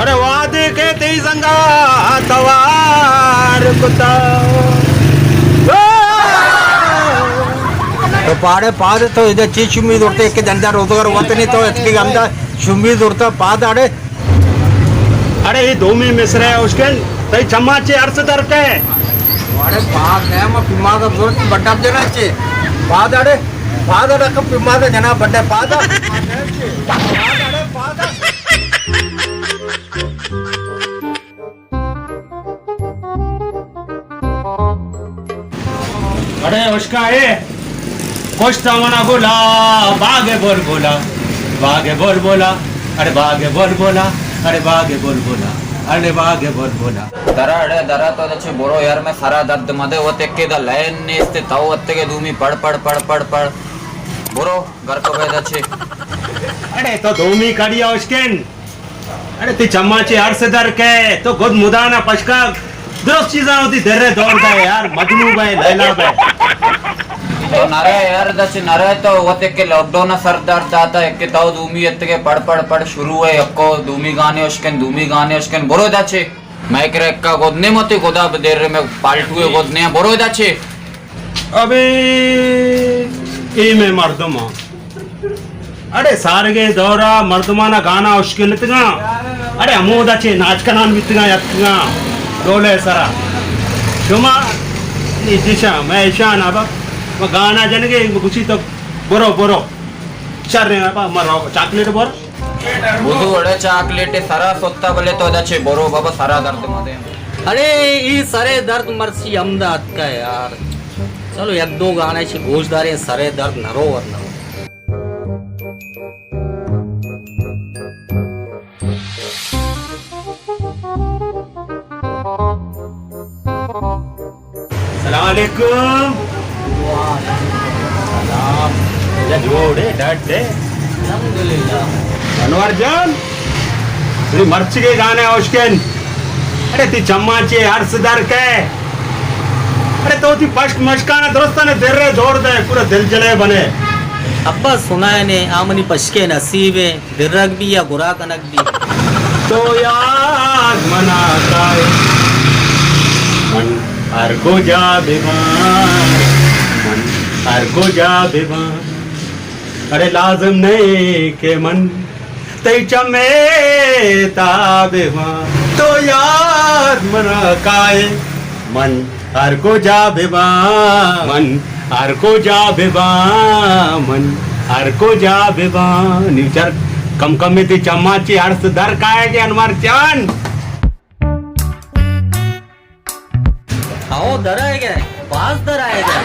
ارے وادے کے تئی زنگا توار کتا۔ تو پاڑے پاد تو ادا چی شمی زورتے کہ دندا روزگار وطنی تو اتکی گمدا شمی زورتا پاد اڑے۔ اڑے اے دومی مصرع ءَ اشکن، تئی چماں چے ارس در کئے؟ اڑے پاد نہ، ما پیماز ءَ زورتی بڈا جنا چے۔ پاد اڑے، پاد اڑے کہ پیماز ءَ جنا بڈے پاد۔ پاد اڑے، پاد۔ اڑے اشکا اے، کشتا منا گلا، باغ بلبلا، باغ بلبلا، اڑے باغ بلبلا، اڑے باغ بلبلا، اڑے باغ بلبلا۔ درا اڑے درا تو دچے برو یار، میں سرا درد مدے، وہ تکے دا لین نیستے، تو اتگے دومی پڑ پڑ پڑ پڑ پڑ۔ برو گھر کو بے دچے۔ اڑے تو دومی کڑیا اشکن۔ اڑے تئی چماں چے ارس در کئے، تو گد مدانا پشکا درست چیزاں وتی درے دور دئے یار، مجنو بئے، لیلا بئے۔ تو نرے یار، دچ نرے تو وتے کہ لاک ڈاؤن سر درد داتا، ایک تو دومی اتکے پڑ پڑ پڑ شروع ہے، یکو دومی گانے اشکن، دومی گانے اشکن، برو دچے۔ میں کرے کا گد نے متی گدا بدیر میں پالٹو گد نے، برو دچے۔ ابے اے مئے مردم آں۔ اڑے سارگے دورا مردمانا گانا اشکنتگاں۔ اڑے ہمودا چے ناچ کنان بیتگاں یتکگاں ڈولے سرا۔ شما نی جشاں، مئے اشان ابا، ما گانا جنگے گوشی تو برو برو۔ شر ابا، ما رو چاکلیٹ بر۔ بزو اڑے چاکلیٹ سرا ستا بلے تو دا چے برو بابا سرا درد مدے۔ اڑے ای سرے درد مرسی ہمدا اتکا یار۔ چلو یک دو گانے چے گوش داریں، سرے درد نہ رو ورنہ۔ السلام علیکم۔ سلام۔ اچھا، جوڑ ئے، ڈڈ ئے؟ الحمدللہ۔ انور جان، تئی مرچیگے گانے اشکن۔ اڑے تئی چماں چے ارس در کئے۔ اڑے تو تئی پشک مشکانا درستانے در ئے دور دئے، پورا دل جلے بنے۔ ابا سنائے نے، آ منی پشکے نصیب ئے۔ درگ بی یا گرا کنگ بی۔ تو یاد منا کائے، من ہر کجا بباں، من ہر کجا بباں۔ اڑے لازم نہیں کہ من تئی چمے تا بباں۔ تو یاد منا کائے، من ہر کجا بباں، من ہر کجا بباں، من ہر کجا بباں۔ نیچر کم کم میں تئی چماں چے ارس در کائے گے انور جان۔ ہاؤ در آئے گے، باز در آئے گے۔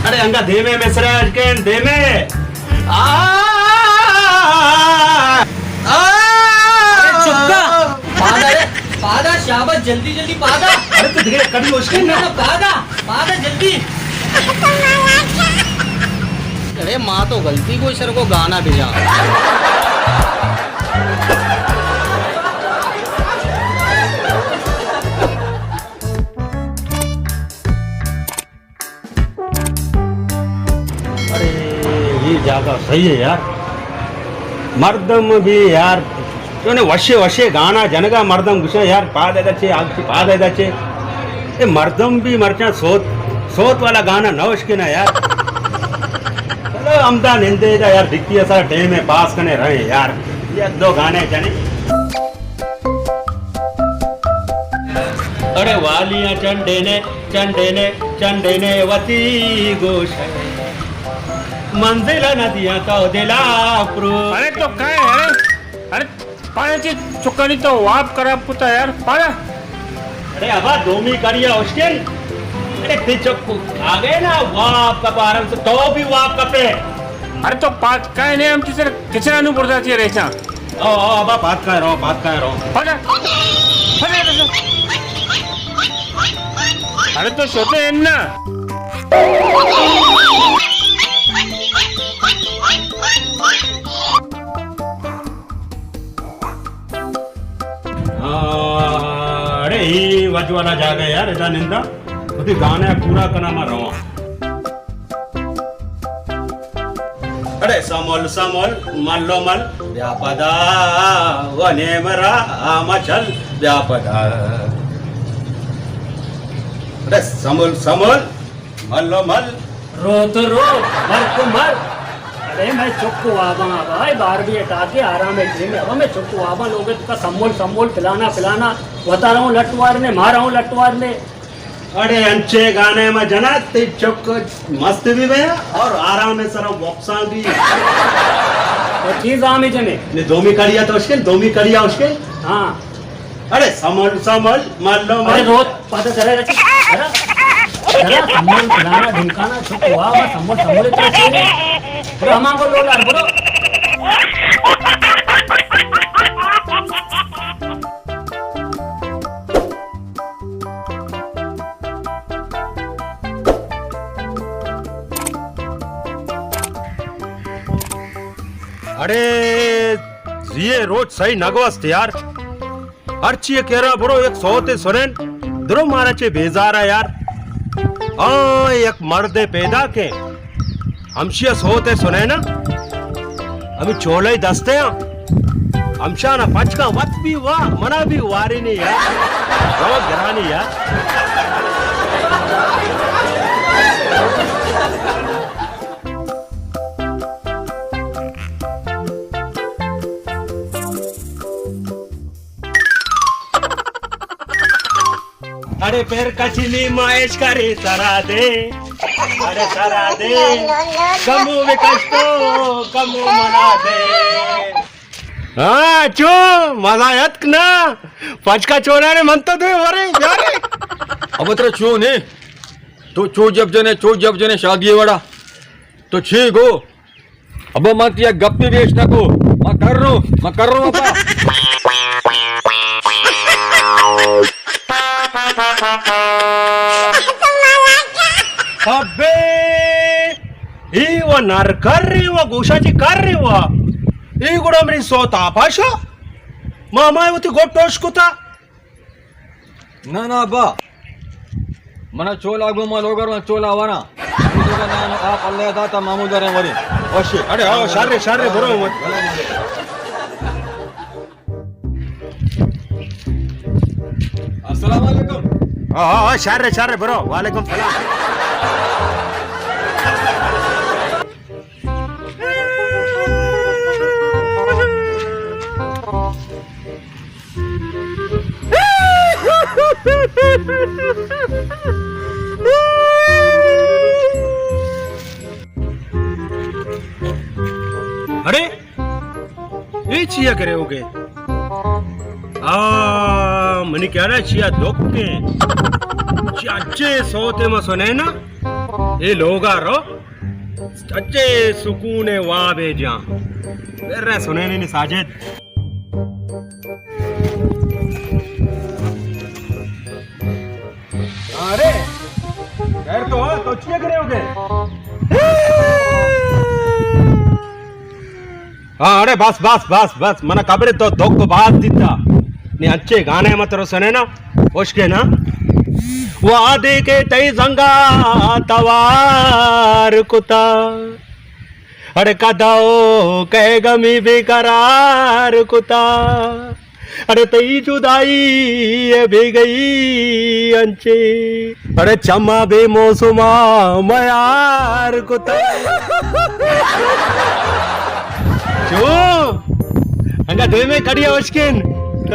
اڑے انگا دیمے مصرع اشکن، دیمے۔ آ، آ، آ۔ اڑے چکا، پادا رے، پادا، شاباش، جلدی جلدی پادا۔ اڑے تو دگرے کڑی اشکن نا۔ نا، پادا، پادا جلدی۔ اڑے ما تو غلطی کو سر کو گانا بجا۔ اڑے، اے جاگہ صحیح ہے یار۔ مردم بھی یار، چونے وشے وشے گانا جنگا مردم گشاں یار، پاد ادا چے، آگ چے، پاد ادا چے۔ اے مردم بھی مرچاں سوت، سوت والا گانا نہ اشکنا یار۔ چلو، ہمدا نندے دا یار، ڈکی اسا ٹائم ہے، پاس کنے رہے یار۔ یک دو گانے جنے۔ اڑے والیاں چنڈینے، چنڈینے، چنڈینے وتی گوش۔ منزل نہ دیاں تو دلا پرو۔ اڑے تو کئے؟ اڑے، اڑے پایا چی چکانی تو واب خراب کتا یار، پایا۔ اڑے ابا دومی کڑیا اشکن۔ اڑے تئی چک آگے نا واب کپا آرام سے، تو بھی واب کپے۔ اڑے تو پات کئے نے ہم چیز کچرا نو بردا چی ریچا۔ او، او، ابا، پاد کائے رو، پاد کائے رو۔ پدا، پدا، پدا۔ اڑے تو شوتے ہیں نا۔ ہاں، اڑے، اے وج والا جاگہ یار، ادا نندا۔ وتی گانا پورا کنا ما رواں۔ اڑے سمل سمل، ملو مل، بیا پدا، و نیم را مچل، بیا پدا۔ اڑے سمل سمل، ملو مل۔ رو تو رو، مر تو مر۔ اڑے میں چک واباں بھائی، بار بھی اٹا کے آرام ہے جن۔ اب میں چک واباں، لوگ کا سمول سمول، پلانا پلانا، وتا رہا ہوں لٹوار نے، مارا ہوں لٹوار نے۔ اڑے انچے گانے ما جنات، تئی چک مست بھی بیا اور آرام سر وپساں بھی۔ تو چیز آمی جنے؟ نے دومی کڑیا تو اشکن، دومی کڑیا اشکن۔ ہاں۔ اڑے سمل سمل، ملو مل۔ اڑے روت پتہ چلے رچی۔ اڑے سمل فلانا ڈھمکانا، چک وابا سمل سمل اتنا چینے۔ اڑے ہمان کو لوگ آر برو۔ اڑے زیے روچ صحیح نگوست یار۔ ہرچی کرا برو یک سوتے سنن، درو مارا چے بیزارا یار۔ آ یک مردے پیدا کے ہمشیا سوتے سنے نا، ہمیں چولئی دستے ہاں، ہمشانا پچ کا وت بھی واہ، منا بھی واری نہیں یار، رو گرانی یار۔ اڑے پیر کچی نی مائش کری سرا دے، اڑے سرا دے، کمو بکش تو کمو منا دے۔ ہاں، چو مزہ یتک نا؟ پچکا چولا نے من تو دے ورے، یارے۔ اب ترا چو نے؟ تو چو جب جنے، چو جب جنے شادی وڑا۔ تو چھی گو؟ ابا، ما تیا گپی بیش نہ کو۔ ما کر رو، ما کر رو ابا۔ ابے، ای و نر کر ری و گوشا چی کر ری و۔ ای گڑا منی سوت آپا شو۔ ما ما وتی گوٹ ٹوش کتا۔ نہ، نہ، با۔ منا چولا گو، ما لوگر، من چولا ورا۔ تو کا نام آپ اللہ داتا، مامو دارے ورے۔ وشے۔ اڑے، آؤ، شر، شر، برو مت۔ السلام علیکم۔ ہاں، ہاں، ہاں، شر، شر، برو۔ وعلیکم السلام۔ اڑے، اے چیا کرے ہو گئے؟ آ، منی کہنا چیا دکھ کے؟ چیا اچھے سوتے ما سنے نا؟ اے لوگا رو، اچھے سکون واب ہے جان۔ میرے سنے نہیں ساجد۔ ارے، خیر تو ہو، تو چیئے کرے ہو گئے؟ ہاں، اڑے بس، بس، بس، بس، منا خبر تو دکھ باز دیتا۔ نے اچھے گانے مت رو سنے نا، اشکے نا۔ وعدے کے تئی زنگا توار کتا۔ اڑے کدو کئے گمی بے قرار کتا۔ اڑے تئی جدائی ء بیگئی انچے۔ اڑے چما بے موسما میار کتا۔ چو؟ انگا دیمے کڑیا اشکن۔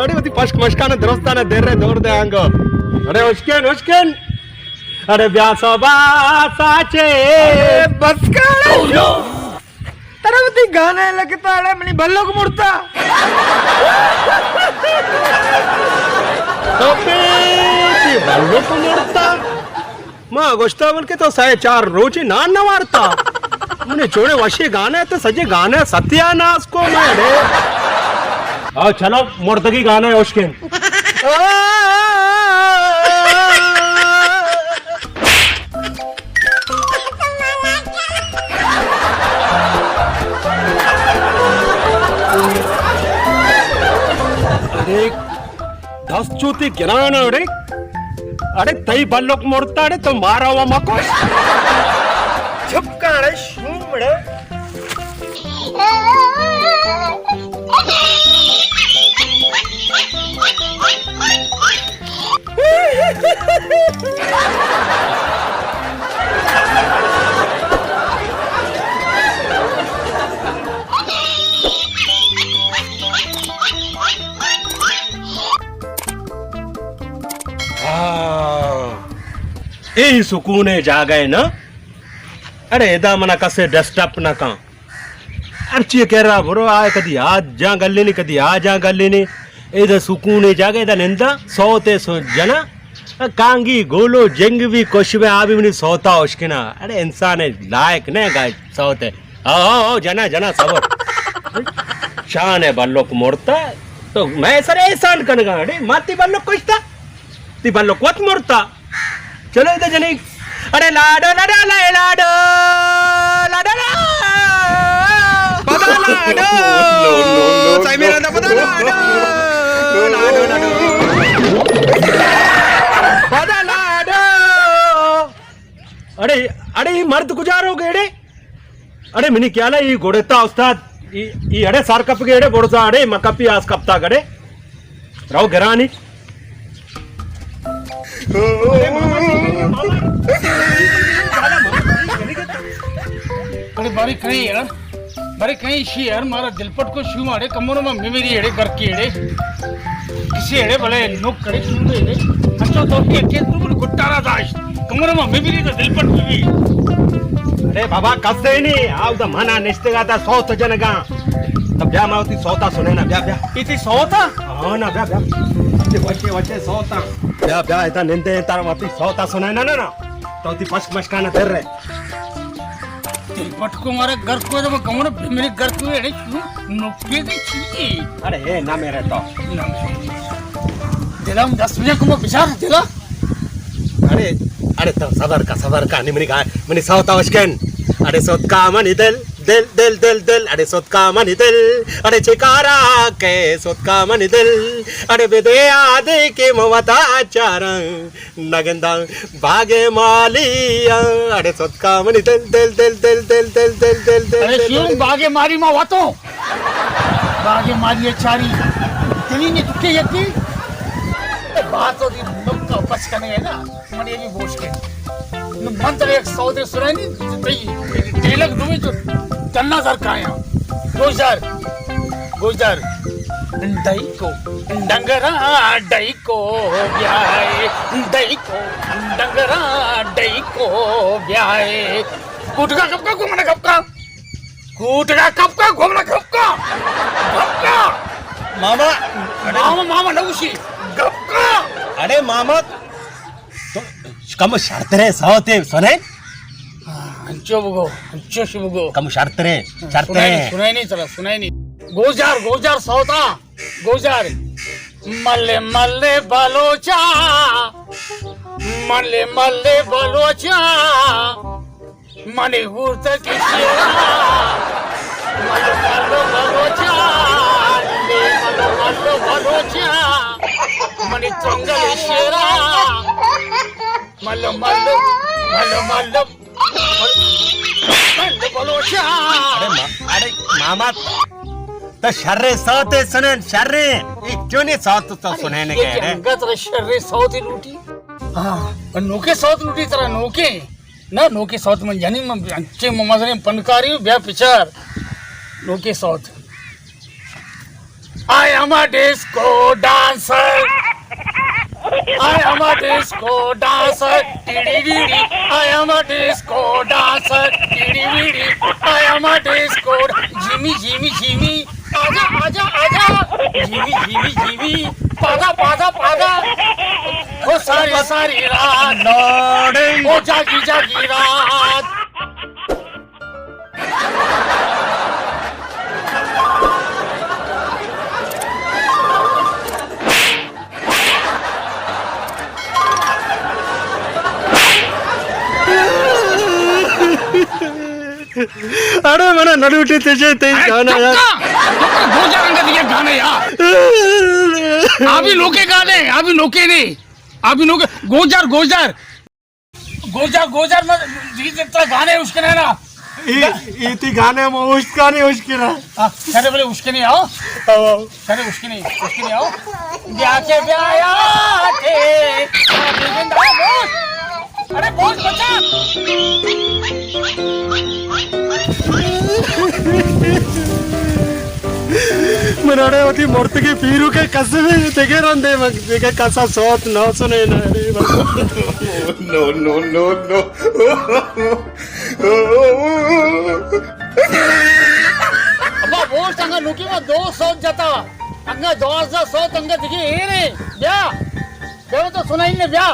اڑے وتی پشک مشکان درستان در دور دے انگا۔ اڑے اشکن، اشکن۔ اڑے بیا سبا ساچے۔ اڑے بس کر۔ ترا وتی گانا لگتا، اڑے منی بلوک مرتا۔ تو پہ تی بلوک مرتا۔ ما گوشتا من کہ تو سہ چار روچے نان نہ وارتا۔ منی چوڑے وشے گانا تو سجے گانا ستیاناس کو میں اڑے۔ آؤ چلو مردگی گانا اشکن۔ اڑے دست چوتی گران اڑے۔ اڑے تئی بلوک مرتا اڑے تو مارا و مکوش۔ چپ کن اڑے شومڑے۔ آہ، اے سکون ءِ جاگہ نا۔ اڑے ادا منا کسے ڈسٹرب نہ کن۔ ہرچی کرا برو، آ کدی آ جاں گلینی، کدی آ جاں گلینی۔ ادا سکون ءِ جاگہ، ادا نندا، سوت ءَ سو-، جنا۔ کانگی گولو جنگ بھی کش میں، آ بھی منی سوتا اشکنا۔ اڑے انسان ءِ لائق نہ گائے سوت ءَ۔ او، او، او، جنا، جنا، صبر۔ شان ءِ بلوک مرتا، تو میں سر احسان کنگا۔ اڑے ماتی بلوک کشتا، تی بلوک وت مرتا۔ چلو ادھر جنی۔ اڑے لاڈو، لاڈو، لائے لاڈو، لاڈو، لاڈو۔ پدا لاڈو۔ سائیں میرا دا پدا لاڈو۔ لاڈو، لاڈو۔ پدا لاڈو۔ اڑے، اڑے، اے مرد کجا رو گئے اڑے؟ اڑے منی خیال ءَ اے گڑتا استاد، اے، اے اڑے سر کپگے اڑے، بڑزا اڑے مکپی آس کپتا گڑے۔ رو گرانی۔ اڑے باری کہیں یار، باری کہیں شی یار، مارا دل پٹ کو شو ماڑے، کمر ما میمری اڑے گھر کی اڑے۔ کسی اڑے بلے نوک کرے شو دے اڑے۔ اچھا تو کہ کہ تو گٹارا داشت۔ کمر ما میمری تو دل پٹ بھی۔ ارے بابا، کسے نہیں، آؤ دا منا نشتگا تا سوت جنگا۔ تو بیا ما تی سوتا سنے نا، بیا، بیا۔ تی سوتا؟ ہاں نا، بیا، بیا۔ تی وچے، وچے سوتا۔ بیا، بیا، ایتا نندے تارا ما تی سوتا سنے نا، نا، نا۔ تو تی پشک مشکانا در رہے۔ دل پٹ کو مارا گھر کو تو کمر میرے گھر کو اڑے شو نوکے دی چی؟ اڑے اے نہ میرے تو۔ دلم دس بجے کو بچار دلا۔ اڑے، اڑے تو صبر کا، صبر کا، نی منی گا، منی سوتا اشکن۔ اڑے سوت کا منی دل، دل، دل، دل، دل، اڑے سوت کا منی دل، اڑے چکارا کے سوت کا منی دل، اڑے بدے آدے کے موتا چارن۔ نگنداں باگ مالی، اڑے سوت کا منی دل، دل، دل۔ اڑے شیون، باگ مالی ما واتو۔ باگ مالی چاری۔ دلی نے دکے یکی۔ بات تو دی نکا پچ کنے ہے نا۔ من یہ بھی بوش کے۔ من تو ایک سو دے سنانی، تئی ٹیلک دوی تو تنا سر کایا۔ گوشدار، گوشدار۔ ڈائیکو، ڈنگرا ڈائیکو بیائے، ڈائیکو، ڈنگرا ڈائیکو بیائے۔ کوٹگا کپکا، گھومنا کپکا۔ کوٹگا کپکا، گھومنا کپکا۔ کپکا۔ ماما، اڑے ماما، ماما نوشی۔ کپکا۔ اڑے ماما، تو کم شرترے سوتے سنے؟ ہاں، انچو بگو، انچو شو بگو۔ کم شرترے، شرترے۔ سنائی نہیں، سنائی نہیں ترا، سنائی نہیں۔ گوجار، گوجار سوتا۔ گوجار۔ ملے ملے بلوچا، ملے ملے بلوچا، منی گورتکی شیرا، ملو ملو بلوچا، ملو ملو بلوچا، منی ترنگل شیرا، ملو ملو، ملو ملو۔ بلوچا۔ اڑے ما-، اڑے ماما، تو شرے سوتے سنن، شرے۔ اے چونی سوت تو سننے گئے، اڑے؟ انگت شرے سوتے لوٹی۔ ہاں، نوکے سوت لوٹی ترا، نوکے۔ نہ، نوکے سوت من جنی، من انچے مزنیں پنکاری، بیا پچار۔ نوکے سوت۔ I am a disco dancer. I am a disco dancer. Dee dee dee dee. I am a disco dancer. Dee dee dee dee. I am a disco. Jimmy, Jimmy, Jimmy. آجا، آجا، آجا۔ Jimmy, Jimmy, Jimmy. پادا، پادا، پادا۔ او ساری، ساری رات۔ او جاگی، جاگی رات۔ اڑے منا نہ لوٹی تجھے تئی گانا یار۔ چپ کر، چپ کر، گوجر انگت یہ گانے یار۔ ابھی نوکے گانے، ابھی نوکے نہیں، ابھی نوکے، گوجر، گوجر۔ گوجر، گوجر، من جی ترا گانے اشکنے نا۔ اے، اے تئی گانے ما اوشت کانی اوشت کرا۔ ہاں، چلے بلے اوشت کنے آؤ۔ آؤ، آؤ۔ چلے اوشت کنے، اوشت کنے آؤ۔ بیا کے بیا یا کے۔ ارے بوش بچا۔ من اڑے وتی مرتگی پیرو کے قسم ہے، دگہ رندے من دگہ کسا سوت نہ سنے نہ۔ نو، نو، نو، نو۔ ابا، بوشت انگا نوکی ما دو سوت جتا۔ انگا دوازدہ سوت انگا دگہ ایرے۔ بیا۔ بیا تو سنائی نے بیا۔